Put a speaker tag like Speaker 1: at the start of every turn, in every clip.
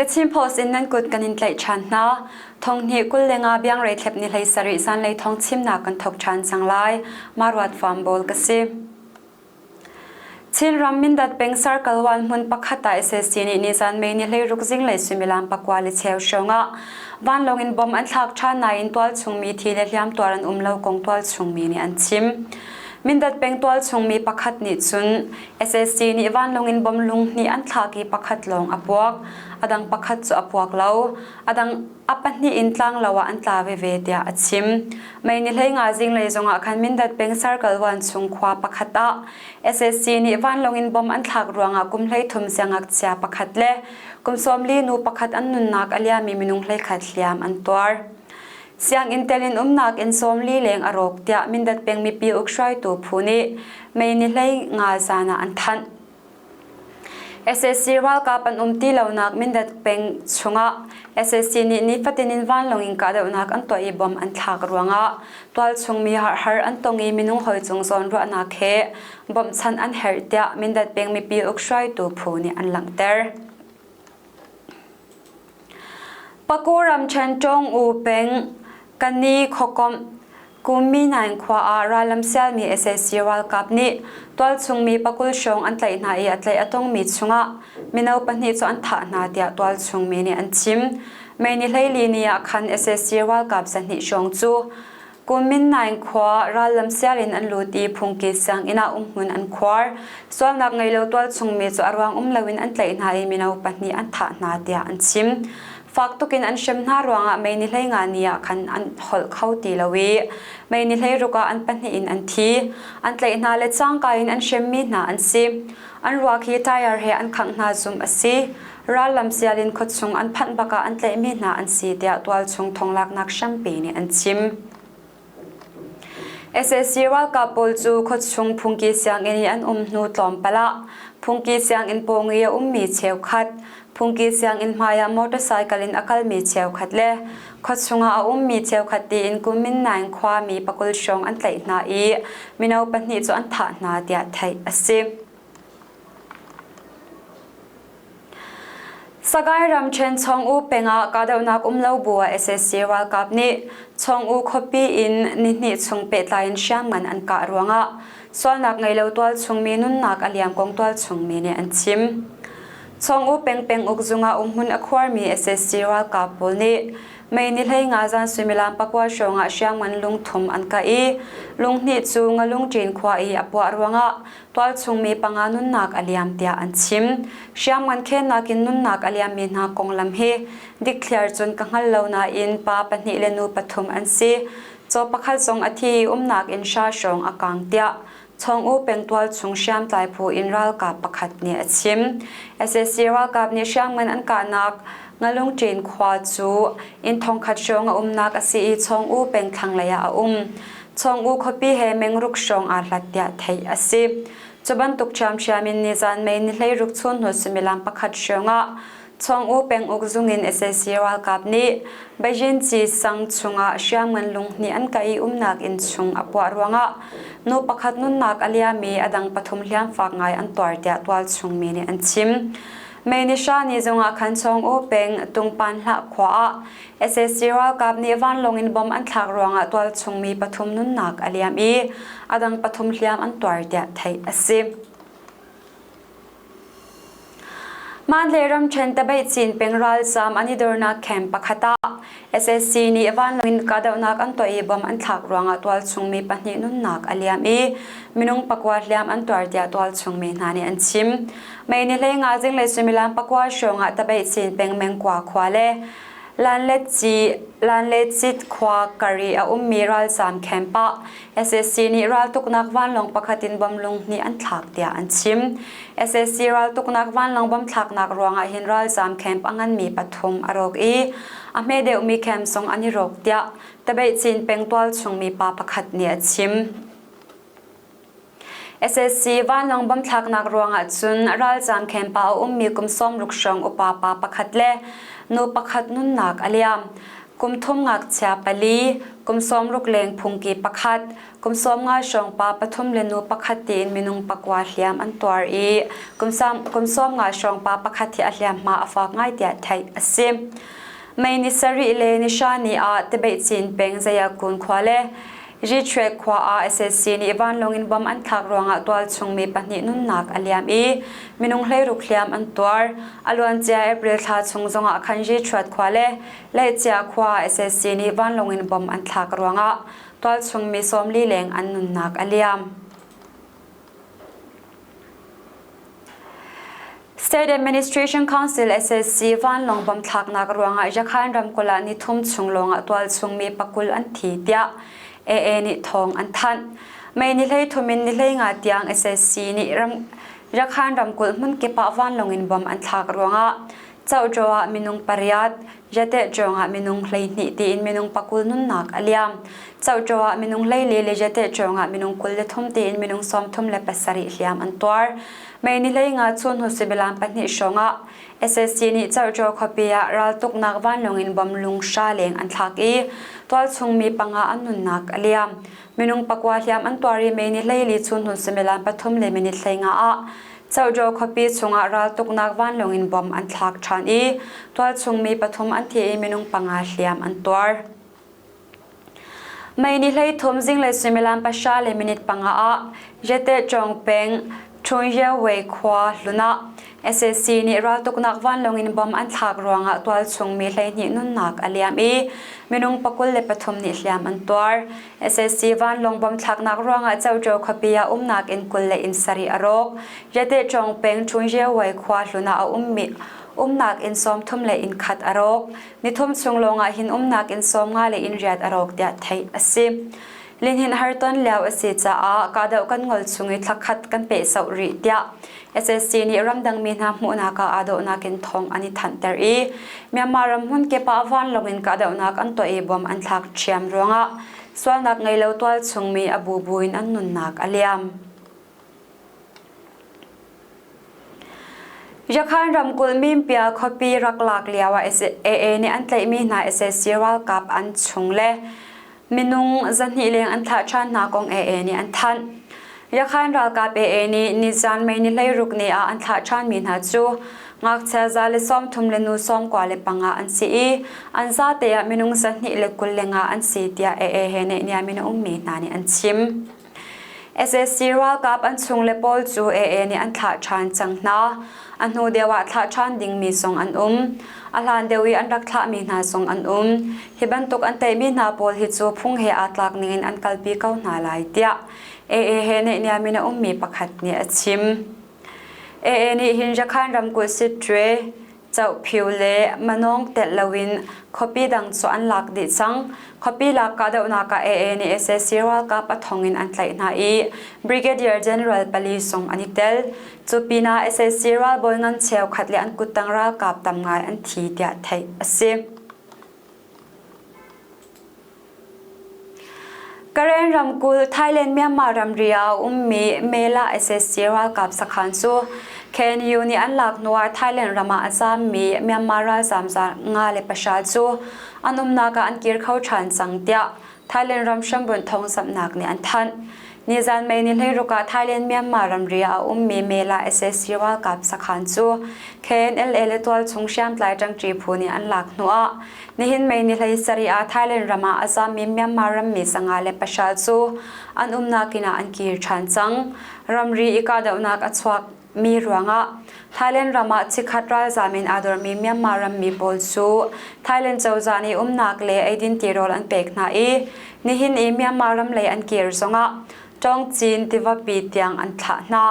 Speaker 1: Chin Post in nan kut kan in tlaih ṭhan hna. Thonghnih 25 biangrei thlep ni hlei sarih zanlei thong chimnak kan thok ṭhan cang lai. Maruat Farm Bawl ka si. Chinram Mindat peng Circle 1 hmun pakhat ah SSC nih nizan May ni 16 zinglei suimilam 9:15 hrawng ah vanlawng in bomb an thlak ṭhan nain tualchung mi thi le hliamtuar an um lo kong tualchung mi nih an chim. Mindat peng tualchung mi pakhat nih cun SSC nih vanlawng in bomb lung hnih an thlak i pakhat lawng a puak. A dang pakhat cu a puak lo. A dang a pahnih in tlanglo ah an tla veve tiah a chim. May ni 15 zinglei zongah khan Mindat peng Circle 1 chung khua pakhat ah SSC nih vanlawng in bomb an thlak ruangah kum 13 siangngakchia pakhat le kum 40 nu pakhat an nunnak a liami minung 11 hliam an tuar. Sianginn tel in umnak inn 40 leng a rawk tiah Mindat peng mipi ukhruaitu phu nih May ni 15 zan ah an thanh. Sac ralkap an um ti lonak Mindat peng chungah sac nih nifatin in vanlawng in kahdohnak an tuah i bomb an thlak ruangah tualchung mi harhar an tong i minung hawi cung zawnruahnak he bawmhchanh an herh tiah Mindat peng mipi ukhruaitu phu nih an langhter. Paku ramṭhen Ṭawng-U peng Kani khuakomh Kummi-naing khua ah rallam sialmi sac ralkap nih tualchung mi pakul hrawng an tlaih hna i a tlaih a tongmi chungah mino pahnih cu an thah hna tiah tualchung mi nih an chim. May ni 14 ni ah khan sac ralkap 200 hrawng cu Kummin-naing khua rallam sial in an lut i phungki sianginn ah umhmun an khuar. Sualnak ngei lo tualchung mi cu a ruang um loin an tlaih hna i mino pahnih an thah hna tiah an chim. Fak tuk in an hrem hna ruangah May ni 15 ni ah khan an holh kho ti lo i May ni 16 ah an pahnih in an thi. An tlaih hna le cangka in an hremmi hna an si. An ruak hi tire he an khangh hna zumh a si. Rallam sial in khuachung an phanh bak ah an tlaihmi hna an si tiah tualchung thonglaknak hrampi nih an chim. Sac ralkap pawl cu khuachung phungki sianginn i an um hnu tlawmpal ah phungki sianginn pawng i a ummi cheukhat, phungki sianginn hmai ah motorcycle in a kalmi cheukhat le khuachung ah a ummi cheukhat tiin Kuminnaing khuami pakul hrawng an tlaih hna i mino pahnih cu an thah hna tiah theih a si. Sagaing ramṭhen Chawng-U peng ah kahdohnak um lo bu ah sac ralkap nih Chawng-U khuapi in nihnih chung pehtlai in hriamngan an kah ruangah sualnak ngei lo tualchung mi nunnak a liam kong tualchung mi nih an chim. Chawng-U peng penguk zung ah umhmun a khuarmi sac ralkap pawl nih May ni 15 zan suimilam pakua hrawng ah hriamngan lungthum an kah i lunghnih cu Ngalungṭin khua i a puah ruangah tualchung mi panga nunnak a liam tiah an chim. Hriamngan khennak in nunnak a liammi hna konglam hi dikthliar cun ka hngal lo nain pa pahnih le nu pathum an si. Caw pakhat zong a thi i umnak inn hra hrawng a kang tiah Chawng-U peng tualchung hriamtlai phu in ralkap pakhat nih a chim. Sac ralkap nih hriamngan an kahnak Ngalungṭin khua cu inn thongkhat hrawng a umnak a si i Chawng-U peng thlanglei ah a um. Chawng-U khuapi he mengruk hrawng aa hlat tiah theih a si. Cu bantuk ṭhiamṭhiam in nizan May ni 16 chun hnu suimilam pakhat hrawng ah Chawng-U penguk zung in sac ralkap nih Bayinci sang chungah hriamngan lunghnih an kah i umnak inn chung a puah ruangah nu pakhat nunnak a liam i a dang pathum hliamfak ngai an tuar tiah tualchung mi nih an chim. May ni hra ni zungah khan Chawng-U peng Tungpan Hlah khua ah sac ralkap nih vanlawng in bomb an thlak ruangah tualchung mi pathum nunnak a liam i a dang pathum hliam an tuar tiah theih a si. Mandalay ramṭhen Tabeihcin peng ralzaam an i dornak camp pakhat ah sac nih vanlawng in kahdohnak an tuah i bomb an thlak ruangah tualchung mi pahnih nunnak a liam i minung pakua hliam an tuar tiah tualchung mi hna nih an chim. May ni 15 zinglei suimilam pakua hrawng ah Tabeihcin peng Mengkua khua le Lanletcit khua kar i a ummi ralzaam camp ah sac nih raltuknak vanlawng pakhat in bomb lunghnih an thlak tiah an chim. Sac raltuknak vanlawng bomb thlaknak ruangah hin ralzaam camp a nganmi pathum a rawk i a hme deuhmi camp zong an i rawk tiah Tabeihcin peng tualchung mi pa pakhat nih a chim. Sac vanlawng bomb thlaknak ruangah cun ralzaam camp ah a ummi kum 60 hrawng upa pa pakhat le nu pakhat nunnak a liam. kum thum ngakchia pali, kum 60 leng phungki pakhat, kum 50 hrawng pa pathum le nu pakhat tiin minung pakua hliam an tuar i kum 50 hrawng pa pakhat hi a hliamhma a fak ngai tiah theih a si. May ni sarih le ni hra ni ah Tebeihcin peng Zayakun khua le Richwe khua ah SAC nih vanlawng in bom an thlak ruangah tualchung mi pahnih nunnak a liam i minung hleiruk hliam an tuar. A luancia April thla chung zongah khan Richwat khua le Leihcia khua ah SAC nih vanlawng in bom an thlak ruangah tualchung mi 40 leng an nunnak a liam. State Administration Council SSC vanlawng bom thlaknak ruangah Yakhan ramkulh ah nithum chung lawngah tualchung mi pakul an thi tiah AA nih thawng an thanh. May ni 13 in ni 15 tiang SSC nih ram Yakhan ramkulh hmunkip ah vanlawng in bom an thlak ruangah Cohṭaw ah minung pariat, Jatehṭawng ah minung 12 tiin minung pakul nunnak a liam. Cohṭaw ah minung 14 le Jatehṭawng ah minung 23 tiin minung 37 hliam an tuar. May ni 15 chun hnu suimilam pahnih hrawng ah SAC nih Cohṭaw khuapi ah raltuknak vanlawng in bom lung hra leng an thlak i tualchung mi panga an nunnak a liam. Minung pakua hliam an tuar i May ni 14 chun hnu suimilam pathum le minute 15 ah Cohṭaw khuapi chungah raltuknak vanlawng in bom an thlak ṭhan i tualchung mi pathum an thi i minung panga hliam an tuar. May ni 13 zinglei suimilam pahra le minute panga ah Jete Chong peng Chungyewei khua hlun ah SAC nih raltuknak vanlawng in bom an thlak ruangah tualchung mi 12 nunnak a liam i minung 23 nih hliam an tuar. SAC vanlawng bom thlaknak ruangah Coṭaw khuapi ah umnak inn 20 le inn sarih a rawk. Yatehṭawng peng Ṭhungyewai khua hlun ah a ummi umnak inn 30 le inn khat a rawk. Nithum chung lawngah hin umnak inn 50 le inn riat a rawk tiah theih a si. Lihnin har ton lio a si caah kahdoh kan ngol chung i thlakhat kan pehsoh rih tiah SAC nih ramdang mi hna hmuhnak ah aa dawhnak in thawng an i thanhter i Myanmar ram hmun kip ah vanlawng in kahdohnak an tuah i bom an thlak ṭhiam ruangah sualnak ngei lo tualchung mi a bubu in an nunnak a liam. Yakhan ramkulh Mimpia khuapi rak lak lio ah AA nih an tlaihmi hna sac ralkap an chung le minung 200 leng an thlah ṭhan hna kong AA nih an thanh. Yakhan ralkap AA nih nizan May ni 16 ni ah an thlah ṭhanmi hna cu ngakchia 130 le nu 95 an si i an zate ah minung 225 an si tiah AA he naihniam in a ummi hna nih an chim. Sac ralkap an chungle pawl cu AA nih an thlah ṭhan cang hna. A hnu deuh ah thlah ṭhan dingmi zong an um. A hlan deuh i an rak thlahmi hna zong an um. Hi bantuk an teimi hna pawl hi cu phung he aa tlak ningin an kalpi ko hna lai tiah AA he naihniam in a ummi pakhat nih a chim. AA nih hin Rakhan ramkulh Sittwe, Cohphiu le Manawng telh loin khuapi dang cu an lak dih cang. Khuapi lak kahdohnak ah AA nih sac ralkap a thong in an tlaih hna i Brigadier General pali zong an i tel. Cu pinah sac ralbawi ngan cheukhat le an kuttang ralkap tam ngai an thi tiah theih a si. Karen ramkulh Thailand-Myanmar ramri ah a ummi Mela SSC ralkap sakhan cu KNU nih an lak hnuah Thailand ram ah a zaammi Myanmar ralzaam 103 cu an umnak ah an kir kho ṭhan cang tiah Thailand ram hrambunh thawngzamhnak nih an thanh. Nizan May ni 16 ah Thailand-Myanmar ramri ah a ummi Mela SSC ralkap sakhan cu KNLA le tualchung hriamtlai ṭangṭi phu nih an lak hnuah Nihin May ni 17 ah Thailand ram ah a zammi Myanmar rammi 105 cu an umnak inn ah an kir ṭhan cang. Ramri i kahdohnak a chuak mi ruangah Thailand ram ah chikkhat ralzam in aa dormi Myanmar rammi pawl cu Thailand cozah nih umnak le eidin tirawl an pek hna i nihin i Myanmar ram lei an kir zongah Tawngcin tivapi tiang an thlah hna.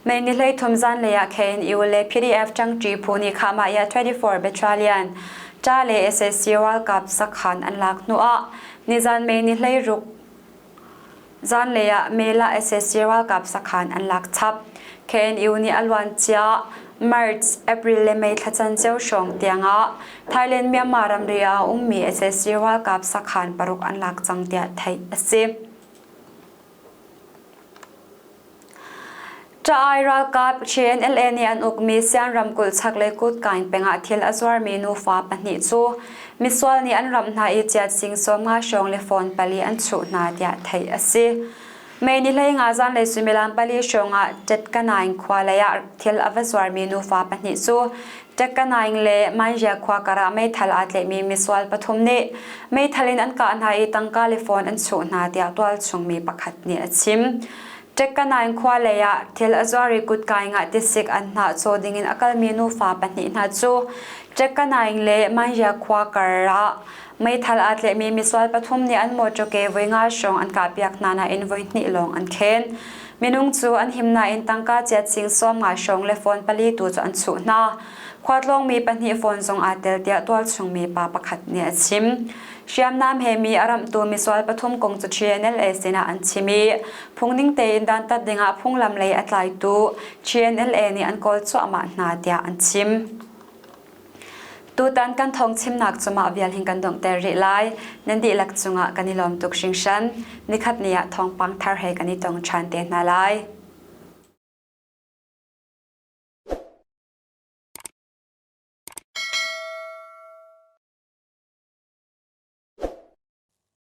Speaker 1: May ni 13 zanlei ah KNU le PDF ṭangṭi phu nih Khahmah 24 Battalion ṭa le sac ralkap sakhan an lak hnuah nizan May ni 16 zanlei ah Mela sac ralkap sakhan an lak chap. KNU nih a luancia March, April le May thla canceo hrawng tiangah Thailand Myanmar ramri ah a ummi sac ralkap sakhan paruk an lak cang tiah theih a si. Ṭa-ai ralkap CNLA nih an ukmi Sian ramkulh chaklei Kutkaing peng ah thil a zuarmi nufa pahnih cu Misual nih an ramh hna i chiat sing 50 hrawng le phone pali an chuh hna tiah theih a si. May ni 15 zanlei suimilam pali hrawng ah Tetkanaing khua lei ah thil a va zuarmi nufa pahnih cu Tetkanaing le Manjia khua karah meithal aa tlaihmi misual pathum nih meithal in an kah hna i tangka le phone an chuh hna tiah tualchung mi pakhat nih a chim. Tekkanaing khua lei ah thil a zuar i kutkaing ah tisik an hnah caw dingin a kalmi nufa pahnih hna cu Tekkanaing le Manjia khua kar ah meithal aa tlaihmi misual pathum nih an mawṭaw ke voi nga hrawng an kahpiak hna nain voi hnih lawng an khen. Minung cu an him nain tangka chiat sing 50 hrawng le phone pali tu cu an chuh hna. Khuatlawngmi pahnih phone zong aa tel tiah tualchungmi pa pakhat nih a chim. Hriamnam he mi a ramhtu misual pathum kong cu TNLA sinah an chim i phungning tein dantat dingah phunglam lei a tlaitu TNLA nih an kawl cuahmah hna tiah an chim. Tutan kan thawng chimnak cu mah vial hin kan donghter rih lai. Nan dihlak cungah kan i lawm tuk hringhran. Nikhat ni ah thawngpang thar he kan i tong ṭhan te hna lai.